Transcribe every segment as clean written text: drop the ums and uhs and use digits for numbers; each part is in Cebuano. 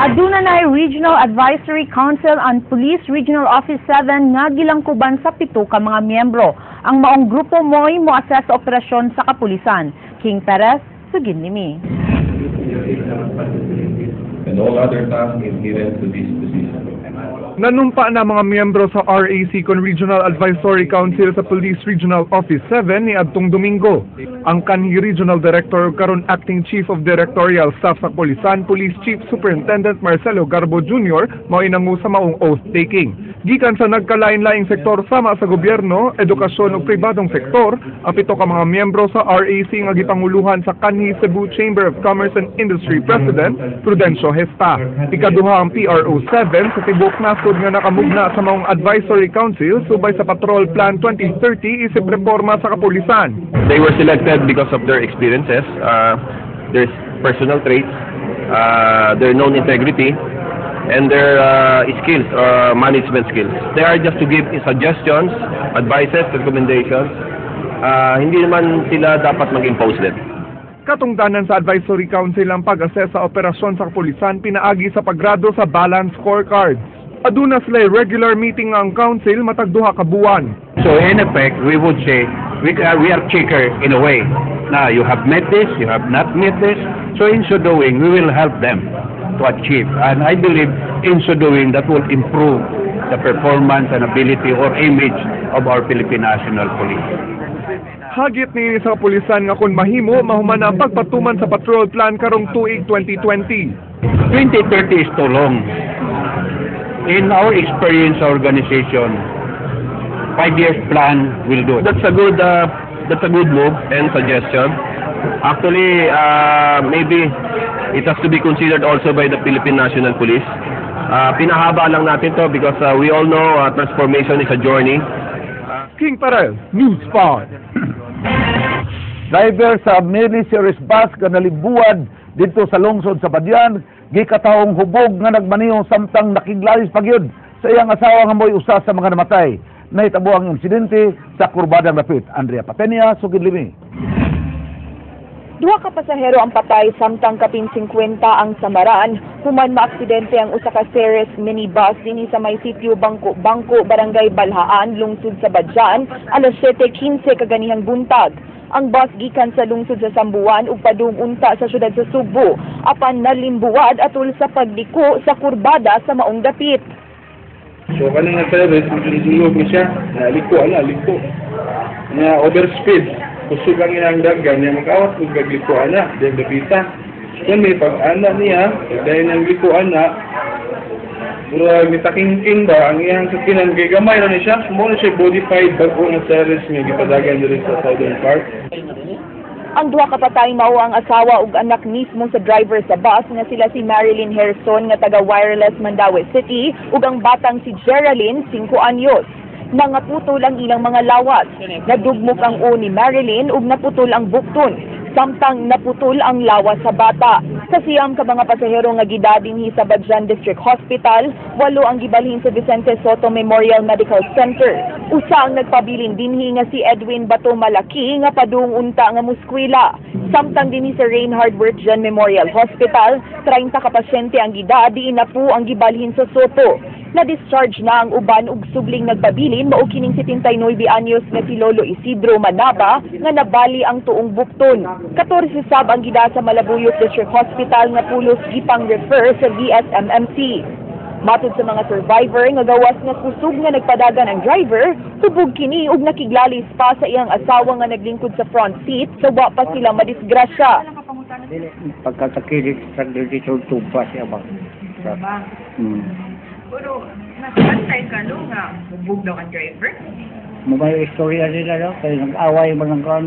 Aduna na Regional Advisory Council on Police Regional Office 7 nga gilangkuban sa pito ka mga miyembro. Ang maong grupo mo'y mo-assess sa operasyon sa kapulisan. King Perez, sugid nimi. And all other tasks inherent to this position. Nanumpa na mga miyembro sa RAC kon Regional Advisory Council sa Police Regional Office 7 ni adtong Domingo. Ang kanhi Regional Director ug karon Acting Chief of Directorial Staff sa Kapulisan, Police Chief Superintendent Marcelo Garbo Jr. mao inangu sa maong oath taking. Gikan sa nagkalain-laing sektor sama sa gobyerno, edukasyon ug pribadong sektor, ang pito ka mga miyembro sa RAC nga gipanguluhan sa kanhi Cebu Chamber of Commerce and Industry President Prudencio Gesta. Ikaduha ang PRO 7 sa tibuok nasod nga nakamugna sa maong Advisory Council subay sa Patrol Plan 2030 isip reforma sa kapulisan. They were selected because of their experiences, their personal traits, their known integrity, and their skills, management skills. They are just to give suggestions, advices, recommendations. Hindi naman sila dapat mag-impose din. Katungdanan sa Advisory Council ang pag-assess sa operasyon sa kapulisan pinaagi sa paggrado sa balance scorecards. Aduna sila regular meeting ang council matag 2 ka buwan. So in effect, we would say we are checker in a way. Now you have met this, you have not met this. So in so doing, we will help them to achieve. And I believe in so doing, that will improve the performance and ability or image of our Philippine National Police. Hagit niini sa kapulisan nga kung mahimo, mahuman ang pagpatuman sa patrol plan karong tuig 2020. 2030 is too long. In our experience organization, 5 years plan will do it. That's a good move and suggestion. Actually, maybe it has to be considered also by the Philippine National Police. Pinahaba lang natin to because we all know transformation is a journey. King Perez, News 5. Driver sa Mini Series bus nga nalimbuwad didto sa lungsod sa Badian, gikatawong hubog nga nagmaniho samtang nakiglalis pa gyud sa iyang asawa nga mo'y usa sa mga namatay. Nahitabo ang insidente sa kurbadang dapit. Andrea Patenia, sugid limi. Duha ka pasahero ang patay samtang kapin 50 ang samaran human maaksidente ang usa ka Ceres minibus dinhi sa may sitio Bangko Bangko, Barangay Balhaan, lungsod sa Badian, alas 7:15 kaganihang buntag. Ang bus gikan sa lungsod sa Sambuan ug padung unta sa syudad sa Sugbo, apan nalimbuwad atul sa pagliko sa kurbada sa maong dapit. So kanang nagsabi, sulog ni siya, naliko ana, liko. Nga overspeed, kusog ang iyang dagan, niya makawat kung gagliko ana, diyan dapita. Yan may pag-ana niya, dahil ng liko ana, murag nitakingking ba ang iyang sakinan kay gamay ra ni siya, mao na siya modified bag-o nga series nga gipadagan diri sa southern part. Ang duha ka patay mao ang asawa ug anak mismo sa driver sa bus nga sila si Marilyn Herson nga taga Wireless, Mandaue City, ug ang batang si Geraldine, 5 anyos. Nangaputol ang ilang mga lawas. Nadugmok ang uo ni Marilyn ug naputol ang bukton, samtang naputol ang lawas sa bata. Sa 9 ka mga pasahero nga gidadinhi sa Badian District Hospital, walo ang gibalhin sa Vicente Sotto Memorial Medical Center. Usa ang nagpabilin dinhi nga si Edwin Bato Malaki nga padung unta nga muskwela. Samtang dinhi sa Reinhard Wirtgen Memorial Hospital, 30 ka pasyente ang gida, diin napo ang gibalhin sa Sotto. Na-discharge na ang uban ug subling nagpabilin mao kining 79 anyos nga si Lolo Isidro Manaba nga nabali ang tuong bukton. 14 sab ang gida sa Malabuyoc District Hospital nga pulos gipang refer sa VSMMC. Matod sa mga survivor nga gawas nga kusog nga nagpadagan ang driver, hubog kini ug nakiglalis pa sa iyang asawa nga naglingkod sa front seat sa wa pa sila madisgrasya. Pagkatakilit sa dito tupa siya ba? Ba? Pero nakabantay ka no nga hubog daw ang driver? Mabay istorya nila no? Kaya nag-away man ang kan.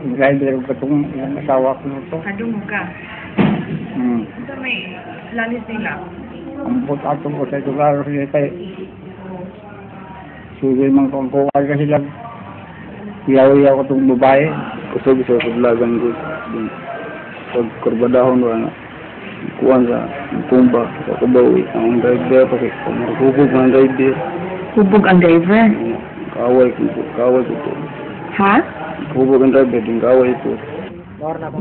Yung driver ko itong yung asawa ko nito. Kadungog ka. Sa may lalis nila. Ang but atong ko sa ito klaro siya kay Sugoy man kung kuha ka sila. Iyaw-iyaw ko itong babae. Kusog sa sablagan ko. Pag kurbadahon wa na kuan sa tumba sa kubaw ang driver pa kay hubog ang driver. Hubog ang driver? Kaaway ko, kaaway ko to. Ha? Hubog ang driver din, kaaway ko.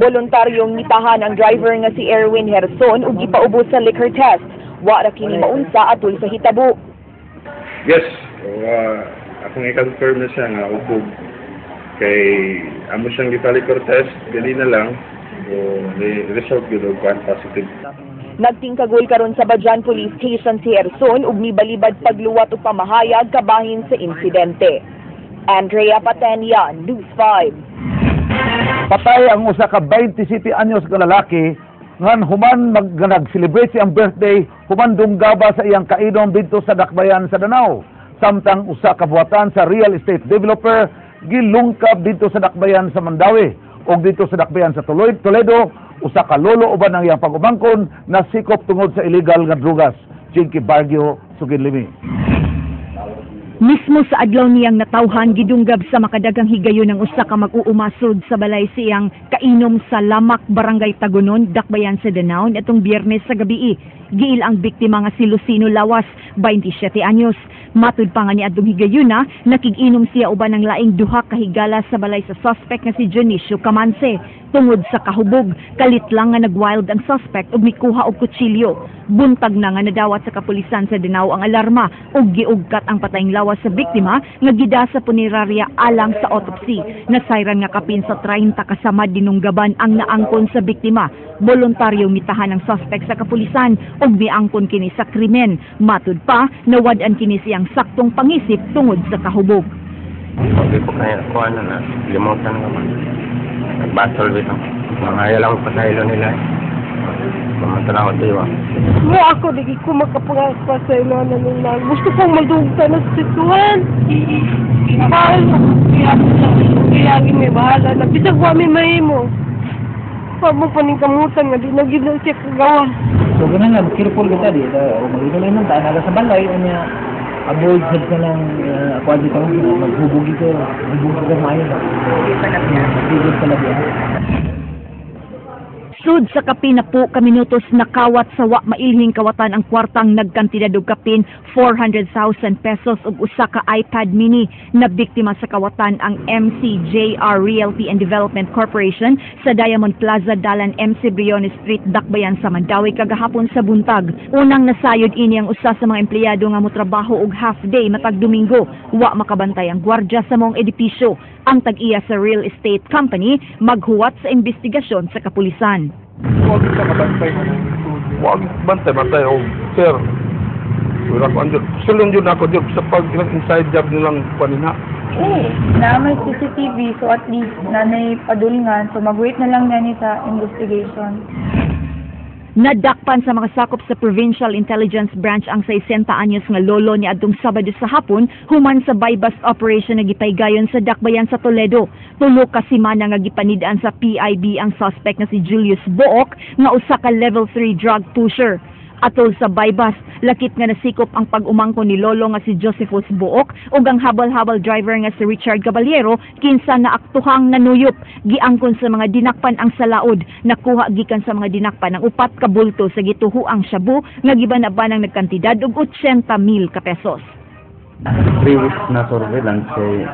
Voluntaryong nitahan ang driver nga si Erwin Herson ug gipaubos sa liquor test. Wa ra kini maunsa atul sa hitabo. Yes, akong i-confirm na siya nga ubog kay amo siyang gipa-liquor test gali na lang, so result gyud og kuan, positive. Nagtingkagol karon sa Badian Police Station si Herson ug mibalibad pagluwat og pamahayag kabahin sa insidente. Andrea Patenia, News 5. Patay ang usa ka 27 anyos nga lalaki ngan human mag nga nag-celebrate siyang birthday human dunggaba sa iyang kainom didto sa Dakbayan sa Danao. Samtang usa ka buhatan sa real estate developer gilungkab didto sa Dakbayan sa Mandaue, ug didto sa Dakbayan sa Toledo, usa ka lolo uban ang iyang pag-umangkon nasikop tungod sa illegal nga drugas. Jinky Bargio, sugid limi. Mismo sa adlaw niyang natawhan, gidunggab sa makadagang higayon ng usa ka mag-uumasod sa balay siyang kainom sa Lamak, Barangay Tagunon, Dakbayan sa Danao atong Biyernes sa gabi. Giil ang biktima nga si Lucino Lawas, 27 anyos. Matud pa nga niadtong higayuna, nakig-inom siya uban ng laing duha ka higala sa balay sa suspect nga si Dionisio Camanse. Tungod sa kahubog, kalit lang nga nagwild ang suspect ug mikuha og kutsilyo. Buntag na nga nadawat sa kapulisan sa Danao ang alarma ug giugkat ang patayng lawas sa biktima nga gida sa punerarya alang sa autopsy. Nasayran nga kapin sa 30 kasamad dinunggaban ang naangkon sa biktima. Voluntaryo mitahan ang suspect sa kapulisan ug miangkon kini sa krimen. Matud pa, nawad-an kini siyang saktong pangisip tungod sa kahubog. Pag ko kaya ko ano na, limutan ka man. Nagbasol bitaw. Mga lang pasaylo nila. Pumunta na ako diwa. Mo ako, di ko makapangakpa sa ilo na nila. Gusto kong madugta na sa sitwasyon. Mahal na kaya kaya may bahala na. Bisag wa mi mahimo. Wa mo paningkamutan nga di na gyud na siya kagawa. So ganun nga, careful kita di. O mag-inom ta na sa balay unya avoid sad ka ng kuan dito, maghubog ito, maghubog ka maayo ba. Maghubog pala biya. Sud sa kapin na po kaminutos nakawat sa wa mailhing kawatan ang kwartang nagkantidad og kapin 400,000 pesos ug usa ka iPad mini. Na biktima sa kawatan ang MCJR Realty and Development Corporation sa Diamond Plaza, Dalan MC Briones Street, Dakbayan sa Mandaue kagahapon sa buntag. Unang nasayod ini ang usa sa mga empleyado nga motrabaho og half day matag Domingo. Wa makabantay ang gwardya sa maong edipisyo. Ang tag-iya sa real estate company maghuwat sa investigasyon sa kapulisan. Huwag ka kabantay. Huwag bantay, bantay. Oh, sir. Wala ko anjud. Sulong jud ako jud sa pag inside job nilang panina. Oo. Na may CCTV, so at least nanay padulngan. So mag-wait na lang gani sa investigation. Nadakpan sa mga sakop sa Provincial Intelligence Branch ang 60 anyos nga lolo ni adtong Sabado sa hapon human sa buy-bust operation nga gipaygayon sa Dakbayan sa Toledo. Tulo ka semana nga gipanid-an sa PIB ang suspect nga si Julius Book nga usa ka level 3 drug pusher. Atol sa buy-bust, lakip nga nasikop ang pag-umangko ni lolo nga si Josephus Book ug ang habal-habal driver nga si Richard Caballero kinsa naaktuhang nanuyop. Giangkon sa mga dinakpan ang salaod. Nakuha gikan sa mga dinakpan ang 4 ka bulto sa gituhuang shabu nga giban-abanang nagkantidad og 80,000 ka pesos. 3 weeks na surveillance kay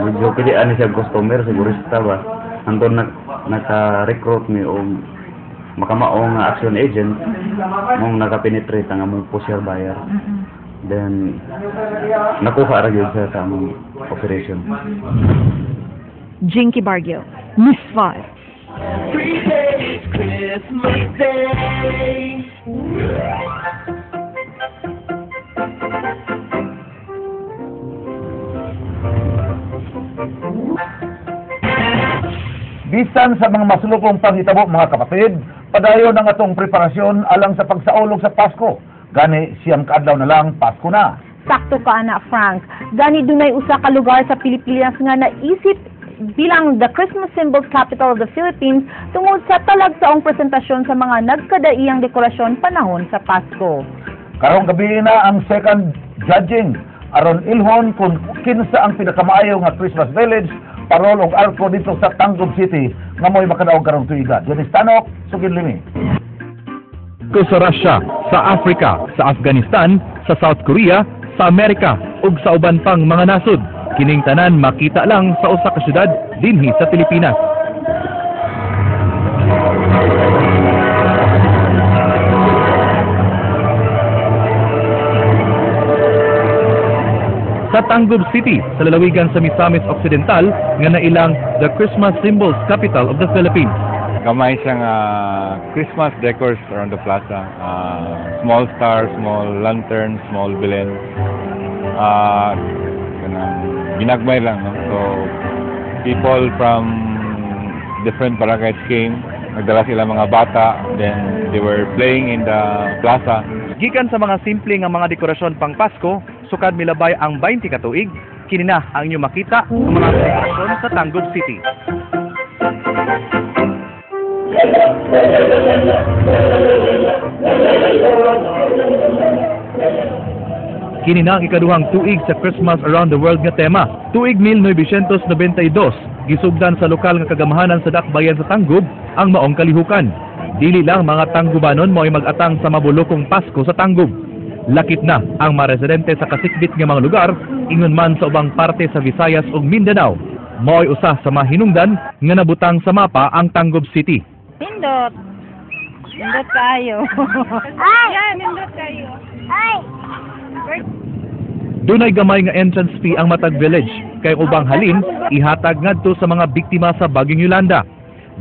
medyo pili ani siya customer sigurista ba. Anton naka-recruit mi og makamao nga action agent mong naka-penetrate ang among pusher buyer. Then nakuha ra gyud siya sa among operation. Jinky Bargio, News 5. Christmas Day. Bisan sa mga masulukong panghitabo, mga kapatid, padayon ang atong preparasyon alang sa pagsaulog sa Pasko. Gani 9 kaadlaw na lang, Pasko na. Sakto ka ana, Frank. Gani dunay usa ka lugar sa Pilipinas nga naisip bilang the Christmas Symbols Capital of the Philippines tungod sa talagsaong presentasyon sa mga nagkadaiyang dekorasyon panahon sa Pasko. Karong gabi na ang second judging aron ilhon kung kinsa ang pinakamaayo nga Christmas village, parol og arko dito sa Tangub City nga mo'y makadaog karong tuiga. Dennis Tanok, sugid limi. Sa Russia, sa Africa, sa Afghanistan, sa South Korea, sa Amerika ug sa uban pang mga nasod. Kining tanan makita lang sa usa ka syudad dinhi sa Pilipinas. Tangub City sa lalawigan sa Misamis Occidental nga nailang the Christmas Symbols Capital of the Philippines. Gamay siyang Christmas decors around the plaza. Small stars, small lanterns, small Belen. Kanang ginagmay lang, no? So, people from different barangays came. Nagdala sila mga bata. Then, they were playing in the plaza. Gikan sa mga simple nga mga dekorasyon pang Pasko, sukad milabay ang 20 ka tuig, kini na ang inyong makita ng mga dekorasyon sa Tangub City. Kini na ang ikaduhang tuig sa Christmas Around the World nga tema. Tuig 1992, gisugdan sa lokal nga kagamahanan sa dakbayan sa Tangub ang maong kalihukan. Dili lang mga Tanggubanon mo'y mag-atang sa mabulokong Pasko sa Tangub. Lakit na ang mga residente sa kasikbit nga mga lugar, ingon man sa ubang parte sa Visayas ug Mindanao. Mao'y usa sa mahinungdan nga nabutang sa mapa ang Tangub City. Nindot. Nindot kayo. Ay! Yeah, nindot kayo. Ay! Dunay gamay nga entrance fee ang matag village kay ubang halin ihatag ngadto sa mga biktima sa Bagyong Yolanda.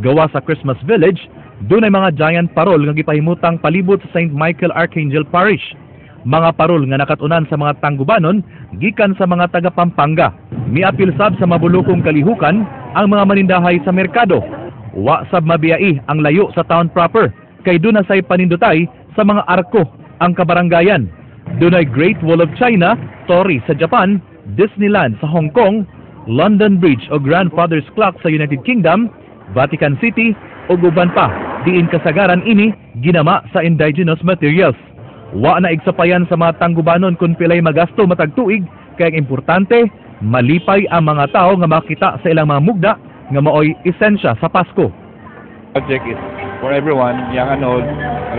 Gawa sa Christmas Village, dunay mga giant parol nga gipahimutang palibot sa St. Michael Archangel Parish. Mga parol nga nakatunan sa mga Tanggubanon gikan sa mga taga Pampanga. Miapil sab sa mabulokong kalihukan ang mga manindahay sa merkado. Wa sab mabiyai ang layo sa town proper kay duna say panindutay sa mga arko ang kabaranggayan. Dunay Great Wall of China, Tori sa Japan, Disneyland sa Hong Kong, London Bridge o Grandfather's Clock sa United Kingdom, Vatican City ug uban pa. Diin kasagaran ini ginama sa indigenous materials. Wa na igsapayan sa mga Tanggubanon kung pilay magasto matag tuig, kay ang importante malipay ang mga tao nga makita sa ilang mga mugda nga maoy esensya sa Pasko. Project is for everyone, young and old,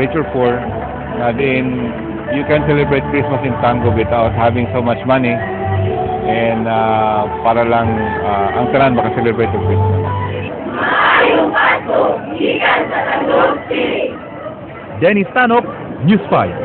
rich or poor. Then you can celebrate Christmas in Tangub without having so much money, and para lang ang tanan maka-celebrate ang Christmas. Dennis Tanok, News 5.